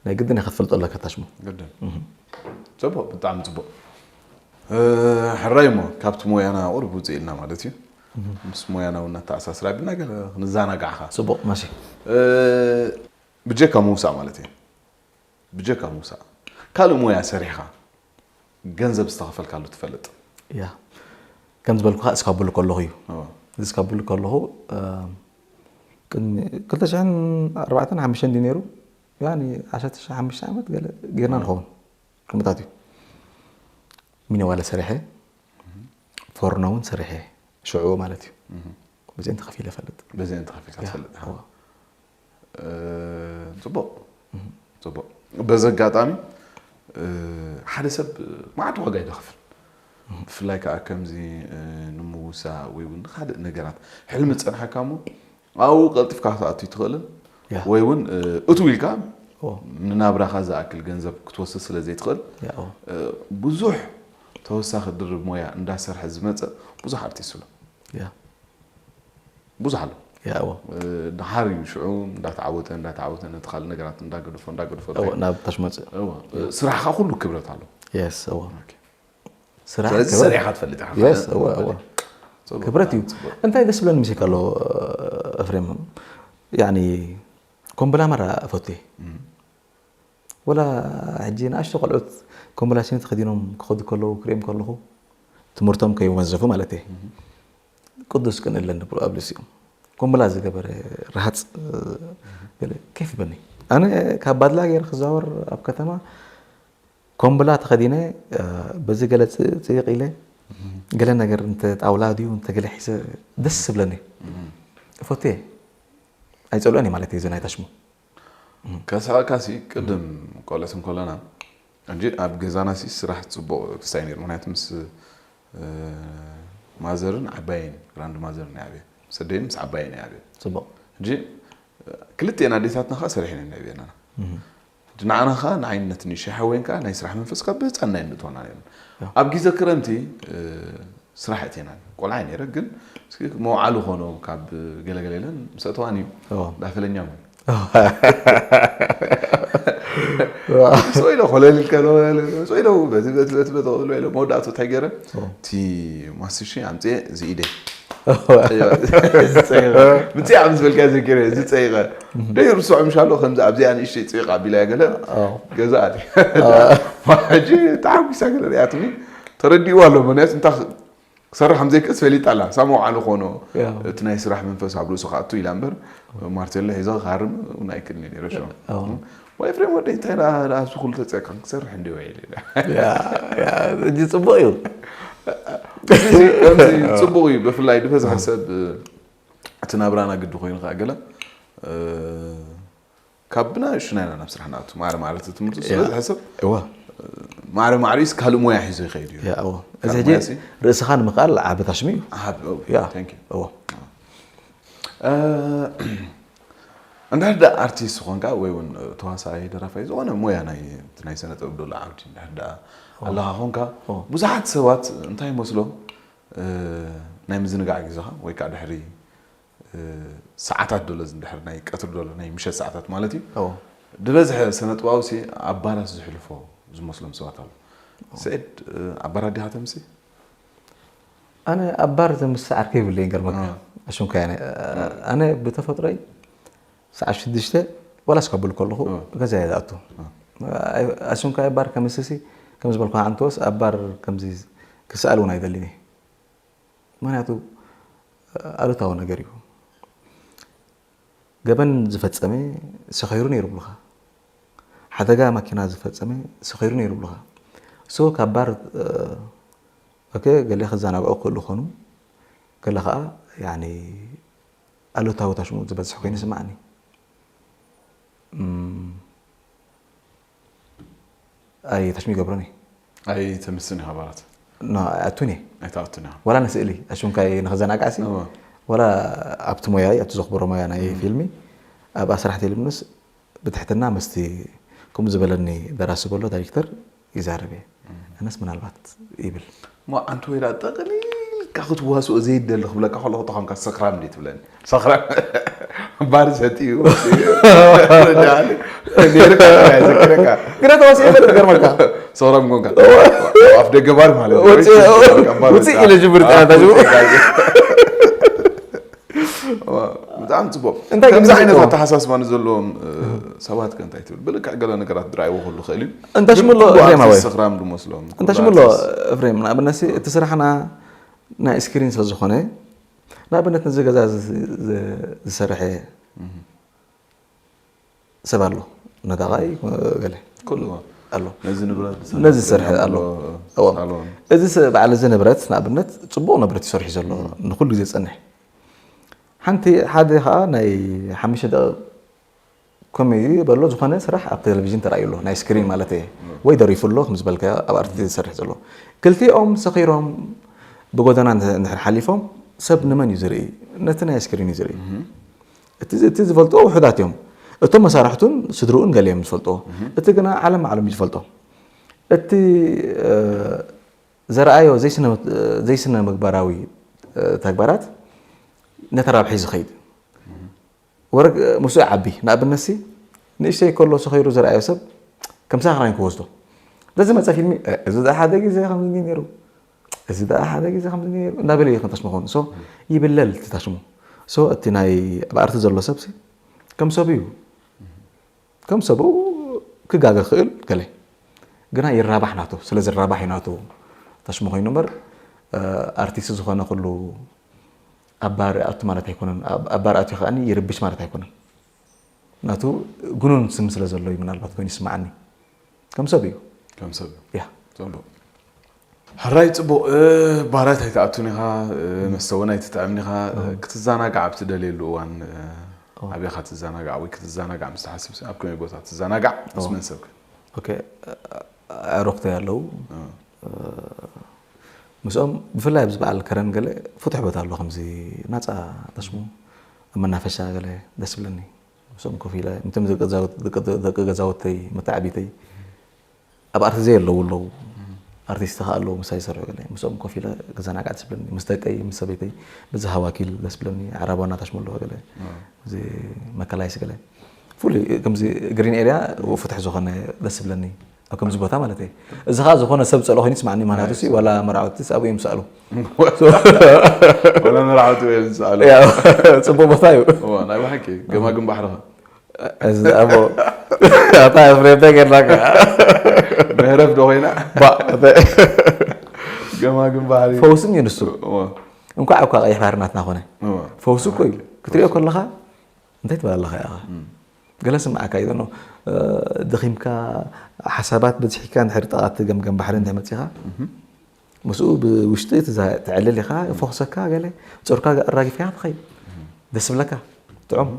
ናይ ግድን ኢኻ ክትፈልጦ ኣለካ ታሽሙ። ግድን። ጽቡቕ፣ ብጣዕሚ ጽቡቕ። ሕራይ እሞ ካብቲ ሞያና ቁርብ ውፅእ ኢልና ማለት እዩ። ምስ ሞያና እውን ኣተኣሳስር ኣቢልና ገለ ክንዘናጋዕካ። ጽቡቕ መሲ። ብጀካ ምውሳእ ማለት እዩ። ብጀካ ምውሳእ ካልእ ሞያ ሰሪሕካ ገንዘብ ዝተኸፈልካሉ ትፈልጥ? ያ ከም ዝበልኩኻ እስካቡሉ ከለኹ እዩ። እስካቡሉ ከለኹ ቅድሚ ክልተ ሽሕን ኣርባዕተን ሓሙሽተን ድዩ ነይሩ? ያኒ ዓሰርተ ሓሙሽተ ዓመት ገለ ጌርና ንኸውን። ከምታት እዩ። ሚነዋለ ሰሪሐ፣ ፎርኖ እውን ሰሪሐ፣ ሽዑ ማለት እዩ። በዚአን ተኸፊለ እፈልጥ። በዚአን ተኸፊልካ ትፈልጥ? ጽቡቕ፣ ጽቡቕ። በዚ ኣጋጣሚ ሓደ ሰብ መዓት ዋጋ እዩ ዝኸፍል። ብፍላይ ከዓ ከምዚ ንምውሳእ ወይ እውን ካልእ ነገራት ሕልሚ ዝፀንሓካ እሞ ኣብኡ ቀልጢፍካ ክትኣቱ ትኽእልን ወይ እውን እትው ኢልካ ንናብራኻ ዝኣክል ገንዘብ ክትወስድ ስለ ዘይትኽእል ብዙሕ ተወሳኺ ድርብ ሞያ እንዳሰርሐ ዝመፀ ብዙሕ ኣርቲስት ኣሎ። ብዙሕ ኣሎ። ድሓር እዩ ሽዑ እንዳተዓወተ እንዳተዓወተ ነቲ ካልእ ነገራት እንዳገደፎ እንዳገደፎ ናብ ታሽ መፅእ። ስራሕካ ኩሉ ክብረት ኣሎ። ስራሕ ስለዚ ሰሪሕካ ትፈልጥ ኢኻ። ክብረት እዩ። እንታይ ደስ ብለኒ ምሴካ ኣሎ እፍሬም፣ ያኒ ኮምብላ መራ እፈቱ እየ። ወላ ሕጂ ንኣሽቱ ቆልዑት ኮምብላ ሲኒ ተኸዲኖም ክኸዱ ከለዉ ክሪኦም ከለኹ ትምህርቶም ከይወንዘፉ ማለት እየ። ቅዱስ ቅን እለን ኣብልሲኦም ኮምብላ ዝገበረ ረሃፅ ገለ ኬፍ ይበኒ። ኣነ ካብ ባድላ ገይረ ክዛወር ኣብ ከተማ ኮምብላ ተኸዲነ በዚ ገለ ፅቕ ኢለ ገለ ነገር እንተ ጣውላ ድዩ እንተ ገለ ሒዘ ደስ ዝብለኒ እፈትየ። ኣይፀልኦን ማለት እዩ እዚ ናይ ታሽሙ። ከስሕቀካ ሲ ቅድም ቆልዑት እንከለና እንጂ ኣብ ገዛና ሲ ስራሕ ፅቡቕ ክሳይ ነይሩ። ምክንያቱ ምስ ማዘርን ዓባየን ግራንድ ማዘርን ይዓብየ፣ ምስ ኣደይን ምስ ዓባየን ይዓብየ። ፅቡቕ። ሕጂ ክልቲኤን ኣዴታትና ከዓ ሰሪሐን እየን ይዕብየናና። ሕጂ ንዓና ከዓ ንዓይነትን ንሽሓወይን ከዓ ናይ ስራሕ መንፈስ ካብ ብህፃንና እየን ንእትወና ነይረን። ኣብ ግዜ ክረምቲ ስራሕ እቴና ቆልዓ ነይረ ግን መውዓሉ ኾኖ ካብ ገለገለ ኢለን ምስ ኣተዋኒ ዳፈለኛ ሶ ኢለ ኮለል ኢልካ ሶ ኢለ በዚ በዚ በዚ በዚ ኢለ መወዳእቱ እንታይ ገይረ እቲ ማስቲሽ ኣምፅኤ እዚ ኢደ ምፅኣ ምስ በልካ ዘኪረ እዚ ፀይቐ ደይ ርስዖ ምሻሎ ከምዚ ኣብዚኣ ንእሽተይ ፅይቕ ኣቢላ ገለ ገዛ ኣለ ሕጂ ተሓጒሳ ገለ ሪኣትኒ ተረዲእዋ ኣሎ ምክንያቱ እንታይ ክሰርሕ ከም ዘይክእስ ፈሊጣ ኣላ ሳብ መውዓሊ ኮኖ እቲ ናይ ስራሕ መንፈስ ኣብ ርእሱ ክኣቱ ኢላ እምበር ማርቴሎ ሒዘ ክሃርም እውን ኣይክእልን ነይረ ሽዑ ወይ ኤፍሬም ወደይ እንታይ ደኣ ደኣ ኣብዚ ኩሉ ተፀቅን ክሰርሕ እንዲ ወይ ኢለ ሕጂ ፅቡቅ እዩ ከምዚ ፅቡቅ እዩ ብፍላይ ዝበዝሐ ሰብ እቲ ናብራና ግዲ ኮይኑ ከዓ ገለ ካብ ብናእሽቱና ኢና ናብ ስራሕ ንኣቱ ማዕረ ማዕረ እቲ ትምህርቲ ዝበዝሐ ሰብ እዋ ማዕረ ማዕሪኡስ ካልእ ሞያ ሒዙ ይኸይድ እዩ ያ እዋ እዚ ሕጂ ርእስኻ ንምኽኣል ዓቢ ታሽሚ እዩ ዓቢ ያ thank you እዋ እንድሕር ዳ ኣርቲስት ዝኾንካ ወይ እውን ተዋሳኣይ ደራፋይ ዝኾነ ሞያ ናይ ናይ ስነ ጥበብ ደሎ ዓውዲ እንድሕር ዳ ኣለኻ ኾንካ ብዙሓት ሰባት እንታይ ይመስሎም ናይ ምዝንጋዕ ግዜኻ ወይ ከዓ ድሕሪ ሰዓታት ዶሎ እንድሕር ናይ ቀትሪ ዶሎ ናይ ምሸት ሰዓታት ማለት እዩ ዝበዝሐ ስነ ጥበባዊ ሲ ኣብ ባራት ዝሕልፎ ዝመስሎም ሰባት ኣሎ ስዒድ ኣብ ባራት ዲኻ ተምሲ ኣነ ኣብ ባር ዘምስዕ ዓርከይ ይብለይ ገርመካ ኣሽንኳ ኣነ ኣነ ብተፈጥሮይ ሰዓት ሽዱሽተ ዋላ ስከብል ከለኹ ገዛ እየ ዝኣቱ ኣሽንኳ ባር ከምስሲ ከም ዝበልኩ ዓንተወስ ኣብ ባር ከምዚ ክስኣል እውን ኣይደልን እየ ምክንያቱ ኣሉታዊ ነገር እዩ ገበን ዝፈፀመ ሰኺሩ ነይሩ ብሉኻ ሓደጋ ማኪና ዝፈፀመ ሰኺሩ ነይሩ ብሉኻ so ካብ ባር okay ገለ ክዘናግዑ ክእሉ ኾኑ ገለ ከዓ ያኒ ኣሉታዊ ታሽሙ ዝበዝሕ ኮይኑ ይስማዓኒ ኣይ ታሽሙ ይገብሮኒ ኣይተምስን ኢኻ ባራት ኣይኣቱን እየ ኣይተኣቱን ኢኻ ዋላ ንስእሊ ኣሽንኳይ ንኽዘናጋዕሲ ዋላ ኣብቲ ሞያይ ኣብቲ ዘኽብሮ ሞያ ናይ ፊልሚ ኣብኣ ስራሕ ተይልምንስ ብትሕትና ምስቲ ከምኡ ዝበለኒ ደራሲ በሎ ዳይሬክተር ይዛረብ እየ ኣነስ ምናልባት ይብል እሞ ኣንቲ ወይ ደኣ ጠቕሊልካ ክትዋስኦ ዘይደሊ ክብለካ ከለኹ ተኾንካ ሰኽራም እንዴ ትብለኒ ሰኽራም ባር ሰትዩ። ረዳኒ። ነይርካ፣ ይዝክረካ። ግዳ ተዋሲኦ ይፈልጥ ገርመካ ሰኽራም ኮንካ። ኣፍ ደገ ባር ማለት እዩ። ወፂ- ኣብ ባር ውፅእ ወፂኣ። ኢለ ጅምር ኣብ ጣዕና ጅምር። ወፂኣ። ብጣዕሚ ፅቡቅ። እንታይ ግን ከምዚ ዓይነት ፅቡቅ? ኣተሓሳስባ ንዘለዎም እ፣ ሰባት ከ እንታይ ትብል? ብልክዕ ገለ ነገራት ድራይቦ ከሉ ክእል እዩ። እንተሽምሎ ግን ኩሉ እግሬማ ወይ? ኣርቲስት ሰኽራም ድመስሎም። እንተሽምሎ እፍሬም፣ ንኣብነት እቲ ስራሕና ናይ ስክሪን ስለ ዝኾነ፣ ንኣብነት ነዚ ገዛ ዝ- ዝ- ዝሰርሐ ሰብ ኣሎ፣ ነዳቓይ ገለ ኩሉ ኣሎ። ነዚ ንብረት ነዚ ዝሰርሐ ኣሎ። እዎ። ሳሎን። እዚ ስ- በዓል እዚ ንብረት ንኣብነት ፅቡቕ ንብረት ይሰርሑ ዘሎ፣ ንኩሉ ግዜ ዝፀንሕ። ሓንቲ ሓደ ከዓ ናይ ሓሙሽተ ደቂቕ ኮሜዲ በሎ ዝኾነ ስራሕ ኣብ ቴሌቪዥን ተራእዩ ኣሎ፣ ናይ ስክሪን ማለት እየ። ወይ ደሪፉ ኣሎ ከም ዝበልካ ኣብ ኣርቲ ዝሰርሕ ዘሎ። ክልቲኦም ሰኺሮም ብጎደና እንድሕር ሓሊፎም ሰብ ንመን እዩ ዝርኢ? ነቲ ናይ ስክሪን እዩ ዝርኢ። እቲ እቲ ዝፈልጥዎ ውሑዳት እዮም። እቶም መሳርሕቱን ስድርኡን ገለ እዮም ዝፈልጥዎ። እቲ ግና ዓለም ዓለም እዩ ዝፈልጦ። እቲ እ፣ ዘርኣዮ ዘይስነ ዘይስነ ምግባራዊ እ፣ ተግባራት ነቲ ራብሒ ዝኸይድ ወረግ ምስኡ ዓቢ ንኣብነትሲ ንእሽተይ ከሎ ሰኸይሩ ዘርኣዮ ሰብ ከም ሳኽራይ ክወስዶ። በዚ መፀ ፊልሚ "እ፣ እዚ ደኣ ሓደ ግዜ ከምዚ ነይሩ፣ እዚ ደኣ ሓደ ግዜ ከምዚ ነይሩ" እንዳበለ እዩ ክንታሽሙ ኾኑ። ሶ ይብለል እቲ ታሽሙ። ሶ እቲ ናይ ኣብ ኣርቲ ዘሎ ሰብሲ ከም ሰብ እዩ። ከም ሰብኡ ክጋገ ክእል ገለ ግና ይራባሕ ናቱ። ስለ ዝራባሕ እዩ ናቱ ታሽሙ ኮይኑ እምበር እ፣ ኣርቲስት ዝኾነ ኩሉ ኣብ ባር ኣቱ ማለት ኣይኮነን። ኣብ ኣብ ባር ኣትዩ ከኣኒ ይርብሽ ማለት ኣይኮነን። ናቱ ግኑን ስም ስለ ዘሎ እዩ ምናልባት ኮይኑ ይስማዓኒ። ከም ሰብ እዩ። ከም ሰብ እዩ። ያ። ፅቡቅ። ሕራይ ፅቡቅ። እ፣ ባራት ኣይትኣቱን ኢኻ፣ እ፣ መስተ እውን ኣይትጥዕምን ኢኻ። እ፣ ክትዘናጋዕ ኣብ ትደልየሉ እዋን እ፣ ኣበይ ኢኻ ትዘናጋዕ ወይ ክትዘናጋዕ ምስ ትሓስብ ኣብ ከመይ ቦታ ትዘናጋዕ? ምስ መን ሰብከ? ኦኬ፣ ኣዕሩኽተይ ኣለዉ። ምስኦም ብፍላይ ኣብዚ በዓል ከረን ገለ ፍቱሕ ቦታ ኣሎ፣ ከምዚ ናፃ ተሽሙ ኣብ መናፈሻ ገለ ደስ ብለኒ። ምስኦም ኮፍ ኢለ ምቶም ደቂ ገዛውት- ደቂ- ደቂ ገዛውተይ መተዓቢተይ ኣብ ኣርቲ ዘይ ኣለዉ ኣለዉ ኣርቲስት ከ ኣለዉ ምሳይ ዝሰርሑ ገለ ምስኦም ኮፍ ኢለ ክዘናጋዕ ደስ ብለኒ። ምስ ደቀይ ምስ ሰበይተይ ብዚ ሃዋኪል ደስ ብለኒ። ዓራባ ናታሽሙ ኣለዎ ገለ እዚ መከላይስ ገለ ፍሉይ ከምዚ ግሪን ኤርያ ፍትሕ ዝኾነ ደስ ብለኒ ኣብ ከምዚ ቦታ ማለት እየ። እዚ ከዓ ዝኾነ ሰብ ዝፀልኦ ኮይኑ ይስማዕኒ። ምክንያቱ ሲ ዋላ መርዓውቲ ኣብኡ እዮም ዝሰኣሉ። ወላ መርዓውቲ እዮም ዝሰኣሉ። ያ፣ ፅቡቅ ቦታ እዩ። እዋ፣ ናይ ብሓቂ ገማግም ባሕርኻ እዚ ኣቦ ኣታ ኤፍሬም እንታይ ገይርናካ? መህረፍ ዶ ኮይና? ባ- ገማግም ባሕሪ። ፈውስን እዩ ንሱ። እዋ፣ እንኳዕ እኳ ቀይሕ ባሕሪ ናትና ኮነ። እዋ። ፈውሱ እኮ እዩ ክትሪኦ ከለካ እንታይ ትበል ኣለካ ኢኻ? ገለ ስምዓካ እዩ ኖ። ደኺምካ ሓሳባት በዝሒካ እንድሕር ጠቓቲ ገምገም ባሕሪ እንድሕር መፂኻ ምስኡ ብውሽጢ ትዛ- ተዕልል ኢኻ። ፎክሰካ ገለ ጾርካ ኣራጊፍካ ትኸይድ። ደስ ብለካ። ጥዑም።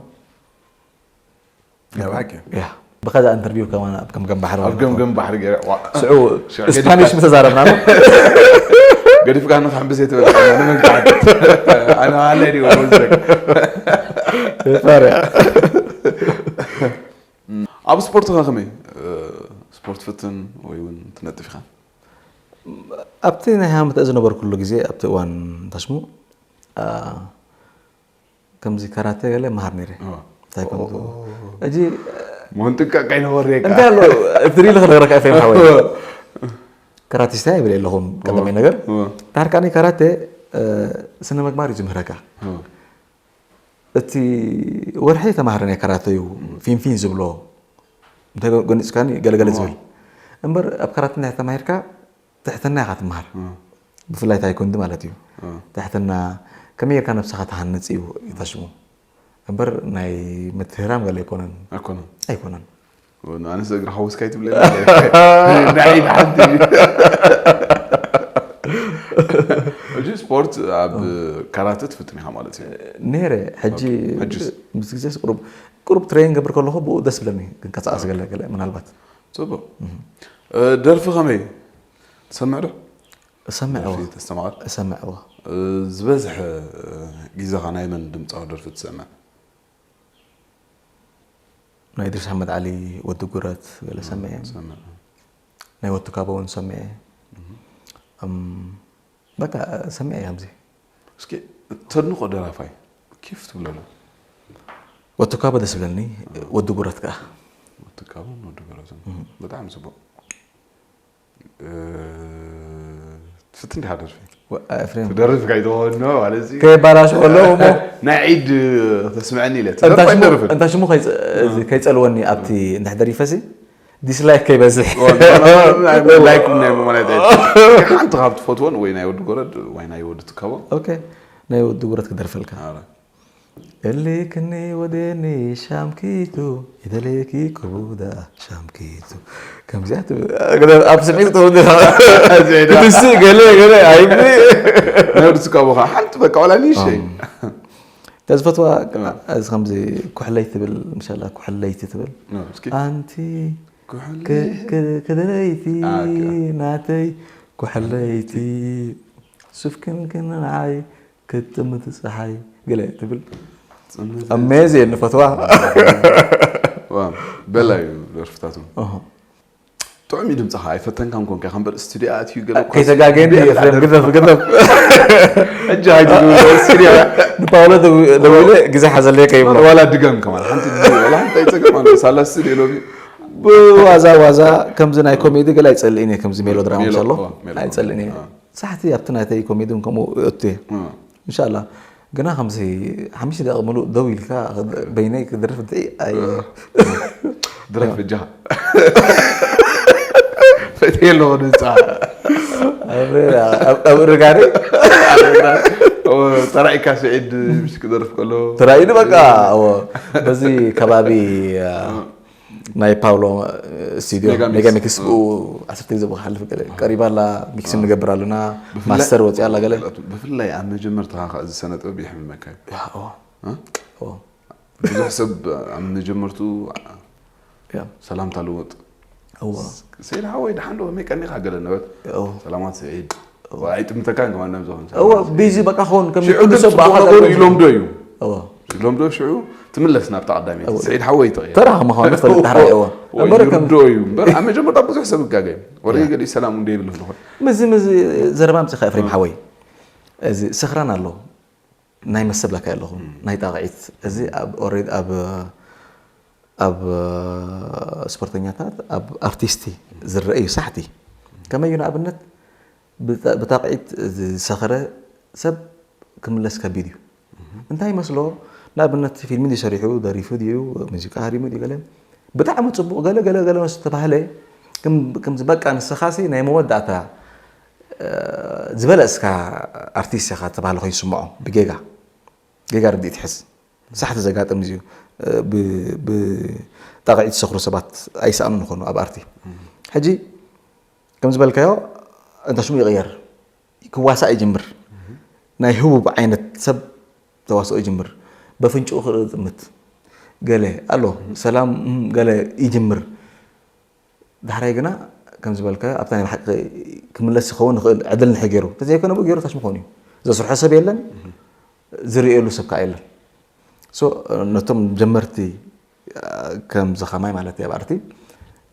ናይ ብሓቂ። ያ፣ ብኸዛ ኢንተርቪው ከማን ኣብ ገምገም ባሕሪ ኣብ ገምገም ባሕሪ ገይረ ዋ። ስዑ ሽዑ ገዲፍካ- ስፓኒሽ ምተዛረብና ኖ። ገዲፍካ ንክሕምብስ እየ ትበል። ኣነ መን ክሓት? ኣነ ኣለይ ድዩ ወዘክ? ፋርያ። ኣብ ስፖርትኻ ከመይ? ስፖርት ፍትን ወይ እውን ትነጥፍ ኢኻ? ኣብቲ ናይ ሃምተ ዝነበርኩሉ ግዜ ኣብቲ እዋን ታሽሙ ከምዚ ካራተ ገለ መሃር ነይረ። ታይኮንዶ። እጂ መሆን ጥንቃቄ ይነበረካ። እንታይ ኣሎ እቲ ሪሊ ክነግረካ ኤፍሬም ሓወይ። ካራቲስታ ይብል ኣለኹም ቀዳማይ ነገር። ታርካኒ ካራተ ስነ ምግባር እዩ ዝምህረካ። እቲ ወርሒ ተማሃረ ናይ ካራተ እዩ ፊንፊን ዝብሎ። እንታይ ገኒፅካኒ ገለገለ ዝብል እምበር ኣብ ካራተ ናይ ተማሂርካ ትሕትና ኢኻ ትመሃር። ብፍላይ ታይኮንዲ ማለት እዩ። ትሕትና ከመይ ጌርካ ነብስኻ ትሃንፅ እዩ ታሽሙ እምበር ናይ ምትህራም ገለ ኣይኮነን። ኣይኮነን። ኣይኮነን። ኣነስ እግሪ ሓወስካ ይትብለ። ናይ ኢድ ሓንቲ። ሕጂ ስፖርት ኣብ ካራተ ትፍትን ኢኻ ማለት እዩ። ነይረ ሕጂ ሕጂስ? ምስ ግዜ ቁሩብ ቁሩብ ትሬን ገብር ከለኹ ብኡ ደስ ብለኒ ክንቀሳቀስ ገለ ገለ ምናልባት ፅቡቅ። ደርፊ ከመይ ትሰምዕ ዶ? እሰምዕዎ ደርፊ ተስተማቕር? እሰምዕዎ። ዝበዝሐ ግዜኻ ናይ መን ድምፃዊ ደርፊ ትሰምዕ? ናይ ድርስ ኣሕመድ ዓሊ ወዲ ጉረት ገለ ሰምዐ። ሰምዕ። ናይ ወዲ ካቦ እውን ሰምዐ። እም፣ በቃ ሰምዐ ከምዚ። እስኪ እተድንቆ ደራፋይ ኬፍ ትብለሉ? ወትካቦ ደስ ብለኒ። ወዲ ጉረት ከኣ ትካቦ ወዲ ጉረትን ብጣዕሚ ጽቡቅ። ትፍትን ዲኻ ደርፊ? ኤፍሬም ትደርፍ ካይተወኖ ማለት ዚ ከየባላሽ ከሎ እሞ ናይ ዒድ ተስምዐኒ ኢለ ትደርፍ ኣይደርፍን? እንታ ሽሙ ከይጸልወኒ ኣብቲ እንድሕር ደሪፈሲ ዲስላይክ ከይበዝሕ። ላይክ ናይ ማለት ሓንቲ ካብ ትፈትወን ወይ ናይ ወዲ ጎረድ ወይ ናይ ወዲ ትካቦ ኦኬ ናይ ወዲ ጉረት ክደርፈልካ። ኣረ እልክኒ ወደኒ ሻምኪቱ ይደለየኪ ክቡዳ ሻምኪቱ ከምዚኣ ትብል ኣብ ስሚዕ ትኸውን ክትሲ ገለ ገለ ኣይብ ናይ ወዲ ትካቦ ከዓ ሓንቲ በቃ ዋላ ንእሽተይ ተዝፈትዋ እዚ ከምዚ ኩሕለይ ትብል ምሻላ ኩሕለይቲ ትብል እስኪ ኣንቲ ኩሕሊ ክደለይቲ ኣከ። ናተይ ኩሕለይቲ ሱፍክንክን ንዓይ ክትጥምት ፀሓይ ገለ ትብል ጽምት ኣሜዚን ንፈትዋ ዋ፣ በላ እዩ ደርፍታቱ ጥዑም እዩ ድምፅኻ ኣይፈተንካን ኮንካ ከምበር ስቱዲዮ ኣትዩ ገለ እኮ ከይተጋገየኒ ቤላ ኤፍሬም ደርፊ ግደፍ ግደፍ ሕጂ ሃይዱ ስቱዲዮ ንፓውሎ ደው- ደዊለ ግዜ ሓዘለየ ከይብሎ ዋላ ድገም ከማን ሓንቲ ዋላ ሓንቲ ኣይፀገም ኣሎ ሳላ ስቱዲዮ ሎሚ ብዋዛ ዋዛ ከምዚ ናይ ኮሜዲ ገለ ኣይፀልእን እየ ከምዚ ሜሎድራማ ሜሎ- ምሻሎ ኦ፣ ሜሎ- ኣይፀልእን እየ ሳሕቲ ኣብቲ ናተይ ኮሜዲ እውን ከምኡ እቱ እየ እንሻላ ግና ከምዚ ሓሙሽተ ደቂ ሙሉእ ደው ኢልካ በይነይ ክድርፍ እንታይ ኣይ ድረፍ በጃኻ ፈትየ ኣለኹ ንፃ ኣብ ርጋሪ ተራኢካ ስዒድ ምሽ ክደርፍ ከሎ ተራኢኒ በቃ እዎ በዚ ከባቢ ናይ ፓውሎ ስቱዲዮ ሜጋ ሚክስ። ሜጋ ሚክስ ብኡ ዓሰርተ ግዜ ብክሓልፍ ገለ ቀሪባ ኣላ ሚክስ ንገብር ኣለና ማስተር ወፂኣ ኣላ ገለ ብፍላይ ኣብ መጀመርታ ከዓ እዚ ሰነ ጥበብ ይሕምመካ እዩ ያ፣ እዎ፣ እዎ። ብዙሕ ሰብ ኣብ መጀመርቱ ያ፣ ሰላምታ ልውጥ እዎ፣ ስዒድ ሓወይ ደሓን ዶ ከመይ ቀኒኻ ገለ ነበረት እዎ። ሰላማት ስዒድ ኣይጥምተካን ከማን ነብዝኾን እዎ፣ ቢዚ በቃ ክኸውን ከም ሽዑ ኩሉ ግን ሰብ ፅቡቕ ብኣኻል ነገሩ ይኸውን። ኢሎም ዶ እዩ እዎ፣ ኢሎም ዶ ሽዑ ትምለስ ናብታ ቀዳመይቲ ስዒድ ሓወይ ተቕየ ተራ ምዃኑ ፈልጥ ተራ እዎ። እምበር ከም ይርዶ እዩ እምበር ኣብ መጀመርታ ብዙሕ ሰብ ይጋገ እዩ ወረ ገሊኡ ሰላም እንደ ይብል ንኾን ምዚ ምዚ ዘረባ ምፅኻ ኤፍሬም ሓወይ እዚ ስኽራን ኣሎ ናይ መሰብላካ ኣለኹ ናይ ጣቕዒት እዚ ኣብ ኦሬድ ኣብ ኣብ ስፖርተኛታት ኣብ ኣርቲስቲ ዝረአ እዩ ሳሕቲ ከመይ እዩ ንኣብነት ብጣ- ብጣቕዒት ዝሰኸረ ሰብ ክምለስ ከቢድ እዩ እንታይ ይመስሎ ንኣብነት ፊልሚ ድዩ ሰሪሑ ደሪፉ ድዩ ሙዚቃ ሃሪሙ ድዩ ገለ ብጣዕሚ ፅቡቕ ገለ ገለ ገለ ምስ ተባህለ ከም- ከምዚ በቃ ንስኻሲ ናይ መወዳእታ ዝበለፅካ ኣርቲስት ኢኻ ተባህለ ኮይኑ ይስምዖ ብጌጋ ጌጋ ርድኢት ይሕዝ ሳሕቲ ዘጋጥም እዩ ብጣቕዒት ዝሰኽሩ ሰባት ኣይሰኣኑን ይኾኑ ኣብ ኣርቲ ሕጂ ከም ዝበልካዮ እንተ ሽሙ ይቕየር ክዋሳእ ይጅምር ናይ ህቡብ ዓይነት ሰብ ተዋስኦ ይጅምር በፍንጭኡ ክጥምት ገለ ኣሎ ሰላም እም፣ ገለ ይጅምር ዳሕራይ ግና ከም ዝበልካዮ ኣብታ ናይ ብሓቂ ክምለስ ይኸውን ይኽእል ዕድል ንሕገሩ ተዘይኮነ ብኡ ገይሩ ታሽሙ ክኸውን እዩ ዘስርሖ ሰብ የለን ዝርእየሉ ሰብ ከዓ የለን So ነቶም ጀመርቲ ከምዚ ከማይ ማለት ኣብ ኣርቲ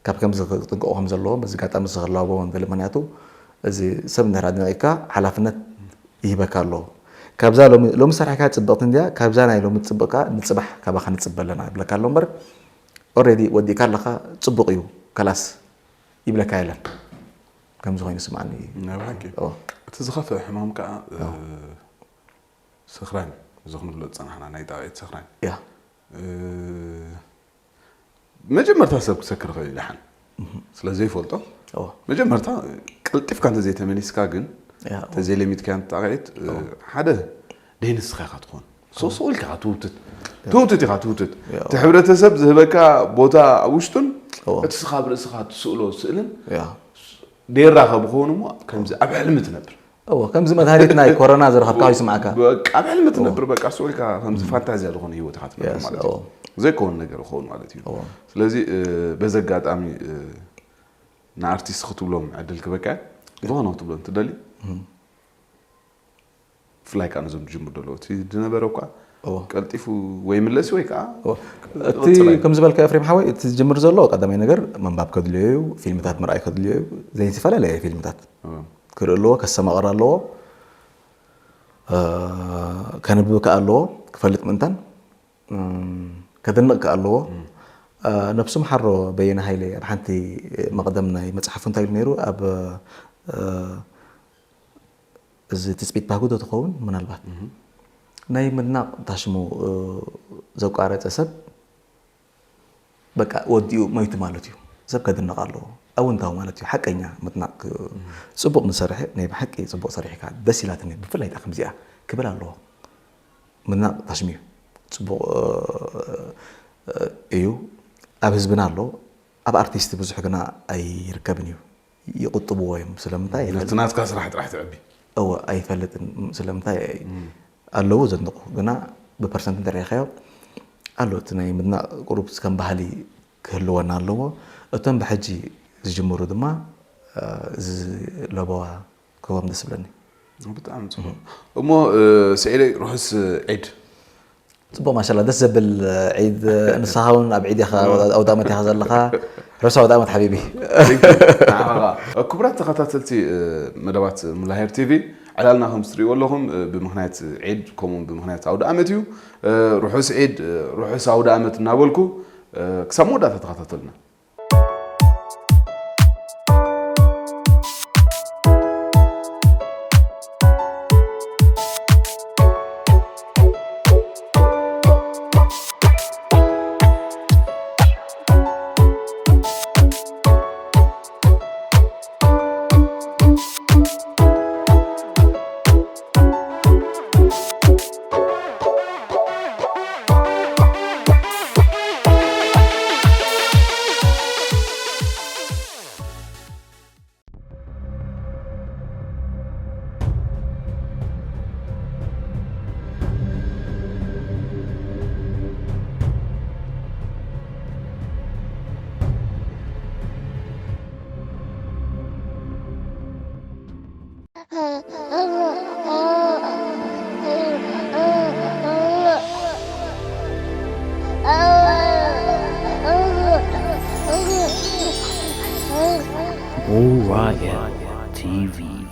ካብ ከምዚ ክጥንቀቑ ከም ዘለዎ በዚ ኣጋጣሚ እዚ ክላቦ ንደሊ ምክንያቱ እዚ ሰብ እንድሕር ኣድኒቂካ ሓላፍነት ይህበካ ኣሎ ካብዛ ሎሚ ሎሚ ሰራሕካ ፅብቕቲ እንድያ ካብዛ ናይ ሎሚ ፅብቕካ ንፅባሕ ካባኻ ንፅበ ኣለና ይብለካ ኣሎ እምበር already ወዲእካ ኣለኻ ፅቡቕ እዩ ከላስ ይብለካ የለን ከምዚ ኮይኑ ስምዓኒ እዩ ናይ ብሓቂ ኦ፣ እቲ ዝኸፍአ ሕማም ከዓ ስኽራን እዩ እዚ ክንብሎ ዝፀናሕና ናይ ጣቕዒት ስኽራን ያ መጀመርታ ሰብ ክሰክር ይኽእል ይሓን ስለ ዘይፈልጦ ኦ፣ መጀመርታ ቀልጢፍካ እንተዘይተመሊስካ ግን ያ ተዘይለሚድካያን ጣቕዒት ሓደ ደይ ንስኻ ኢኻ ትኾን ሶሶ ኢልካ ኢኻ ትውትት ትውትት ኢኻ ትውትት ያ። እቲ ሕብረተሰብ ዝህበካ ቦታ ኣብ ውሽጡን ኦ፣ እቲ ስኻ ኣብ ርእስኻ ትስእሎ ስእልን ያ ደይራኸቡ ክኸውን እሞ ከምዚ ኣብ ሕልሚ ትነብር ኦ፣ ከምዚ መድሃኒት ናይ ኮሮና ዝረኸብካ ይስምዓካ በቃ ኣብ ሕልሚ ትነብር በቃ ስኡ ኢልካ ከምዚ ፋንታዝያ ዝኾነ ህይወት ኢኻ ትነብር Yes፣ ማለት ኦ፣ እዩ ዘይከውን ነገር ክኸውን ማለት እዩ ኦ፣ ስለዚ እ፣ በዚ ኣጋጣሚ እ፣ ንኣርቲስት ክትብሎም ዕድል ክበካ ዝኾነ ክትብሎም ትደሊ ብፍላይ ከዓ ነዞም ዝጅምሩ ዘለዉ እቲ ዝነበረ እኳ ኦ። ቀልጢፉ ወይ ምለሲ ወይ ከዓ እቲ ከም ዝበልካ ኤፍሬም ሓወይ እቲ ዝጅምር ዘሎ ቀዳማይ ነገር ምንባብ ከድልዮ እዩ ፊልምታት ምርኣይ ከድልዮ እዩ ዘይዝፈላለየ ፊልምታት ክርኢ ኣለዎ ከስተማቕር ኣለዎ እ፣ ከንብብ ከኣ ኣለዎ ክፈልጥ ምእንታን እም፣ ከደንቕ ከ ኣለዎ። ነብሱ መሓሮ በየነ ሃይለ ኣብ ሓንቲ መቕደም ናይ መጽሓፉ እንታይ ኢሉ ነይሩ? ኣብ እዚ ትጽቢት ባህጉ ዶ ትኸውን? ምናልባት ናይ ምድናቕ ታሽሙ ዘቋረጸ ሰብ በቃ ወዲኡ መይቱ ማለት እዩ። ሰብ ከድንቕ ኣለዎ። ኣውንታዊ ማለት እዩ። ሓቀኛ ምድናቕ ጽቡቕ ንሰርሐ ናይ ብሓቂ ጽቡቕ ሰሪሕካ ደስ ኢላትኒ ብፍላይ ዳ ከምዚኣ ክብል ኣለዎ። ምድናቕ ታሽሙ እዩ። ጽቡቕ እዩ። ኣብ ህዝብና ኣሎ። ኣብ ኣርቲስት ብዙሕ ግና ኣይርከብን እዩ። ይቕጥብዎ እዮም። ስለምንታይ? ነቲ ናትካ ስራሕ ጥራሕ ትዕቢ። እወ ኣይፈልጥን። ስለምንታይ? ኣለዉ ዘድንቑ ግና ብፐርሰንት እንተሪኢኻዮ ኣሎ። እቲ ናይ ምድናቕ ቁሩብ ከም ባህሊ ክህልወና ኣለዎ። እቶም ብሕጂ ዝጅምሩ ድማ እዚ ለበዋ ክህቦም ደስ ብለኒ። ብጣዕሚ ፅቡቅ። እሞ ስዒደይ ርሑስ ዒድ። ፅቡቅ ማሻላ ደስ ዘብል ዒድ። ንስኻ እውን ኣብ ዒድ ኢኻ ኣውዳመት ኢኻ ዘለኻ። ርሑስ ኣውዳመት ሓቢቢ። ክቡራት ተኸታተልቲ መደባት ሙላሄር ቲቪ ዕላልና ከም ትሪእዎ ኣለኹም ብምክንያት ዒድ ከምኡ ብምክንያት ኣውደ ኣመት እዩ። ርሑስ ዒድ ርሑስ ኣውደ ኣመት እናበልኩ ክሳብ መወዳእታ ተኸታተሉና። Orion T V.